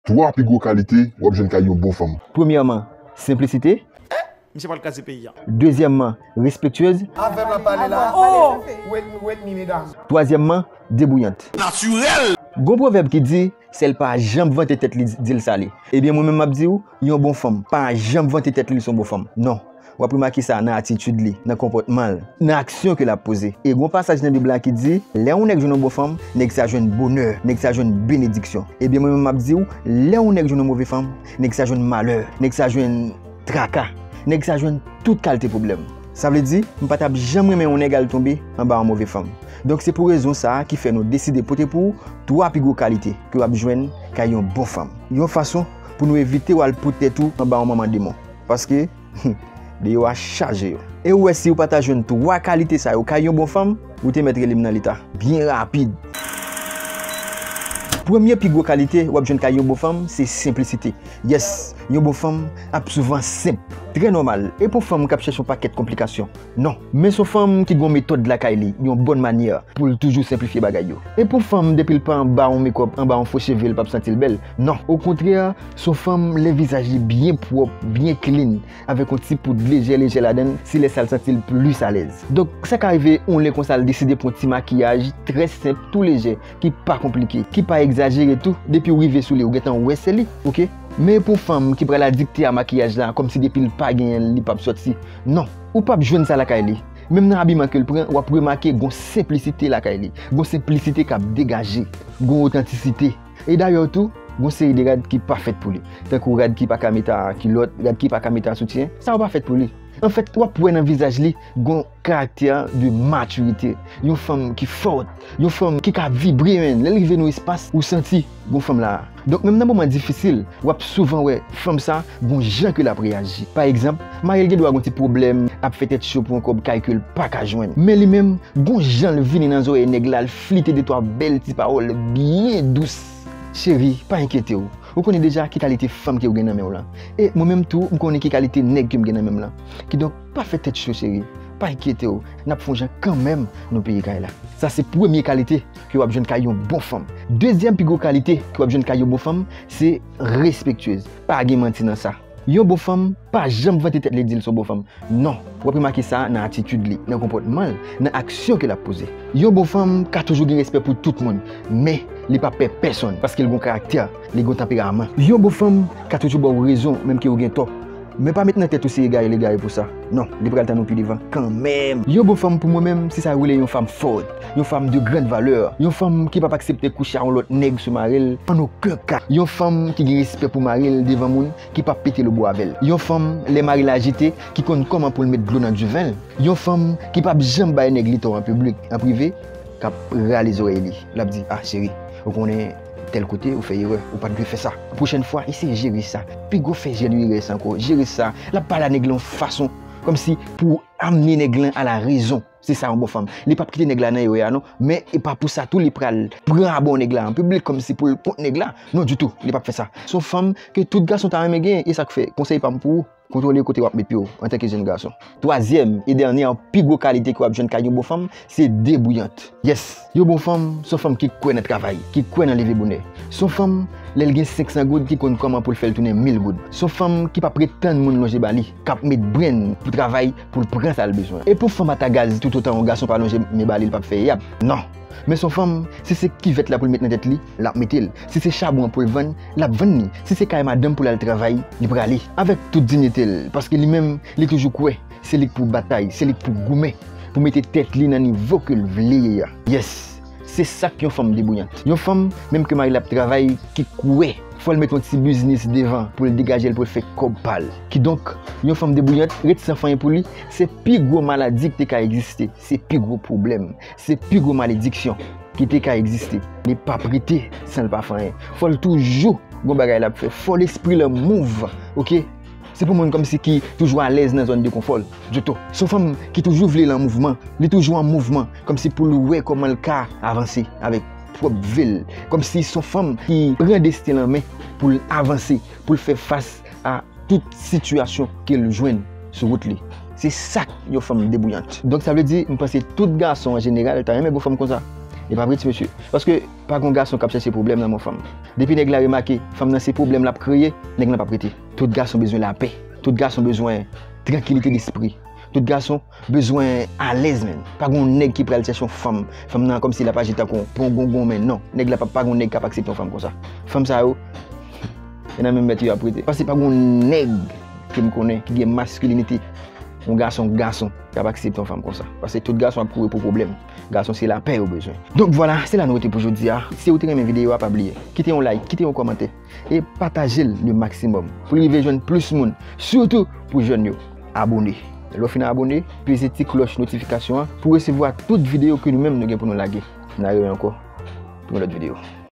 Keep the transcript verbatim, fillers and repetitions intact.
Twa pi gwo kalite w ap jwenn kay yon bon fanm. Premyèman, senplisite. Misye pral kraze peyi a. Dezyèmman, respektyez. Avè m ap pale la. Oh! Wet, wet mi medam. Twazyèmman, debouyant. Natirèl! Gon pwovèb ki di, sèl pa janm vante tèt li di l sa li. Ebyen mwen menm m ap di w, yon bon fanm pa janm vante tèt li l se yon bon fanm. Non. W ap remake sa nan atitid li, nan konpòtman l, nan aksyon ke l ap poze. E gon pasaj nan Bib la ki di, lè yon nèg jwenn yon bon fanm, nèg sa jwenn bonè, nèg sa jwenn benediksyon. Ebyen mwen menm m ap di w, lè yon nèg jwenn yon move fanm, nèg sa jwenn malè, nèg sa jwenn traka, nèg sa jwenn tout kalite pwoblèm. Sa vle di, m pa t ap janm renmen yon nèg al tonbe anba yon move fanm. Donk se pou rezon sa a ki fè nou deside pote pou ou twa pi gwo kalite ke w ap jwenn kay yon bon fanm. Yon fason pou nou evite w al pote tèt ou anba yon manman demon. Paske, deyò a chaje yo. E ou wè si ou pa ta jwenn twa kalite sa yo kay yon bon fanm, ou te mèt rele m nan leta. Byen rapid. Premye pi gwo kalite w ap jwenn kay yon bon fanm, se senplisite. Yes, yon bon fanm ap souvan senp. Trè nòmal. E pou fanm k ap chèche yon pakèt konplikasyon. Non. Men se yon fanm ki gen yon metòd lakay li, yon bòn manyè pou l toujou senplifye bagay yo. E pou fanm depi l pa anba yon mekòp, anba yon fo cheve l p ap santi l bèl. Non. Okontrè, se yon fanm lè vizaj li byen pwòp, byen clean, avèk yon ti poud lejè lejè ladan l, se lè sa l santi l plis alèz. Donk sa ka rive yon lè konsa l deside pran yon ti makiyaj trè senp, tou lejè, ki pa konplike, ki pa egzajere tou, depi w rive sou li ou gentan wè se li, oke? Men pou fanm ki pral adikte a makiyaj la, kòmsi depi l pa genyen l li p ap sòti. Non, ou p ap jwenn sa lakay li. Menm nan abiman ke l pran, w ap remake gon senplisite lakay li, gon senplisite k ap degaje, gon otantisite. E dayè tou, gon seri de rad ki pa fèt pou li. Tankou rad ki pa ka met a kilòt, rad ki pa ka met a soutyen, sa yo pa fèt pou li. Anfèt, w ap wè nan vizaj li gon karaktè de matirite, yon fanm ki fòt, yon fanm ki ka vibre menm. Lè l rive nan espas, ou santi gon fanm la. Donk menm nan moman difisil, w ap souvan wè fanm sa gon jan ke l ap reyaji. Pa egzanp, mari l gen dwa gon ti pwoblèm, ap fè tèt cho pou yon kòb kay ke l pa ka jwenn. Men li menm, gon jan l vini nan zòrèy nèg la, l flite de twa bèl ti pawòl byen dous. Cheri, pa enkyete w. Ou konnen deja ki kalite fanm ke w gen nan men w lan. E mwen menm tou, m konnen ki kalite nèg ke m gen nan men m lan. Kidonk, pa fè tèt cho cheri. Pa enkyete w. N ap fè yon jan kanmenm nou peye kay la. Sa se premye kalite ke w ap jwenn kay yon bon fanm. Dezyèm pi gwo kalite ke w ap jwenn kay yon bon fanm, se respektyez. Pa gen manti nan sa. Yon bon fanm pa janm vante tèt li di l se yon bon fanm. Non, w ap remake sa nan atitid li, nan konpòtman l, nan aksyon ke l ap poze. Yon bon fanm ka toujou gen respè pou tout moun, men li p ap pè pèsonn paske l gon karaktè, li gon tanperaman. Yon bon fanm ka toujou ba w rezon menm ke w gen tò. Men pa met nan tèt ou se egare l egare pou sa. Non, li pral tann ou pi devan kanmenm. Yon bon fanm pou mwen menm, se sa yo rele yon fanm fòt, yon fanm de grande valeur, yon fanm ki p ap aksepte kouche a yon lòt nèg sou mari l, an okenn ka. Yon fanm ki gen respè pou mari l devan moun, ki p ap pete lobou avè l. Yon fanm, lè mari l ajite, ki konn kòman pou l met dlo nan diven l. Yon fanm ki p ap janm bay nèg li tò an piblik, an prive, k ap rale zòrèy li. L ap di, "Ah, cheri, ou konnen tèl kote, ou fè erè, ou pa t dwe fè sa. Pwochèn fwa, eseye jere sa. Piga w fè jèn erè sa ankò, jere sa." L ap pale a nèg la yon fason, kòmsi pou amne nèg lan a la rezon. Se sa yon bon fanm. Li p ap kite nèg la nan erè a non, men e pa pou sa tou li pral pran abò nèg la an piblik kòmsi pou l kont nèg la. Non ditou, li p ap fè sa. Se yon fanm ke tout gason ta renmen genyen, e sa k fè, konsèy pa m pou ou, kontwole kote w ap met pye w antanke jèn gason. Twazyèm e dènye pi gwo kalite ke w ap jwenn kay yon bon fanm, se debouyant. Yes, yon bon fanm, se yon fanm ki kwè nan travay, ki kwè nan leve bonè. Se yon fanm, lè l gen senk san goud, ki konn kòman pou l fè l tounen mil goud. Se yon fanm ki p ap ret tann moun lonje ba li, k ap met brenn pou travay, pou l pran sa l bezwen. E pou fanm ata gaz, toutotan yon gason pa lonje men ba li, li p ap fè yap. Non. Men se yon fanm, si se kivèt la pou l met nan tèt li, l ap mete l. Si se chabon an pou l vann, l ap vann li. Si se kay madanm pou l al travay, li prale. Avèk tout diyite l, paske li menm, li toujou kwè se li k pou batay, se li k pou goumen, pou mete tèt li nan nivo ke l vle ye a. Yes, se sa k yon fanm debouyant. Yon fanm, menm ke mari l ap travay, ki kwè, fò l met yon ti biznis devan pou l degaje l, pou l fè kòb pa l. Kidonk, yon fanm debouyant ret san fè anyen pou li, se pi gwo maladi ki te ka egziste, se pi gwo pwoblèm, se pi gwo malediksyon ki te ka egziste. Li p ap rete san l pa fè anyen. Fò l toujou gon bagay l ap fè. Fò lespri l an mouv, oke? Se pou moun kòmsi ki toujou alèz nan zòn de konfò l. Djoto. Se yon fanm ki toujou vle l an mouvman. Li toujou an mouvman. Kòmsi pou l wè kòman l ka avanse avèk pwòp vi l. Kòmsi se yon fanm ki pran desten l an men pou l avanse, pou l fè fas a tout sitiyasyon ke l jwenn sou wout li. Se sa k yon fanm debouyant. Donk sa vle di, m panse tout gason an jeneral ta renmen gon fanm konsa. E pa vre, ti mesye. Paske pa gon gason k ap chèche pwoblèm nan men fanm. Depi nèg la remake fanm nan se pwoblèm l ap kreye, nèg lan p ap rete. Tout gason bezwen lapè. Tout gason bezwen trankilite lespri. Tout gason bezwen alèz, menm. Pa gon nèg ki pral chèche yon fanm. Fanm nan kòmsi l ap aji tankou yon pongongon, men non. Nèg la pa, pa gon nèg k ap aksepte yon fanm konsa. Fanm sa yo, e nan menm mèt yo ap rete. Paske pa gon nèg ke m konnen ki gen maskilinite yon gason, gason k ap aksepte yon fanm konsa. Paske tout gason ap kouri pou pwoblèm. Gason se lapè yo bezwen. Donk vwala, se la nou rete pou jodi a. Si ou te renmen videyo a, pa bliye kite yon like, kite yon kòmantè e pataje l le maksimòm pou l rive jwenn plis moun, sitou pou jèn yo. Abone. Lè w fin abone, peze ti klòch notifikasyon an pou w resevwa tout videyo ke nou menm nou gen pou nou lage. N a rewè ankò pou yon lòt videyo.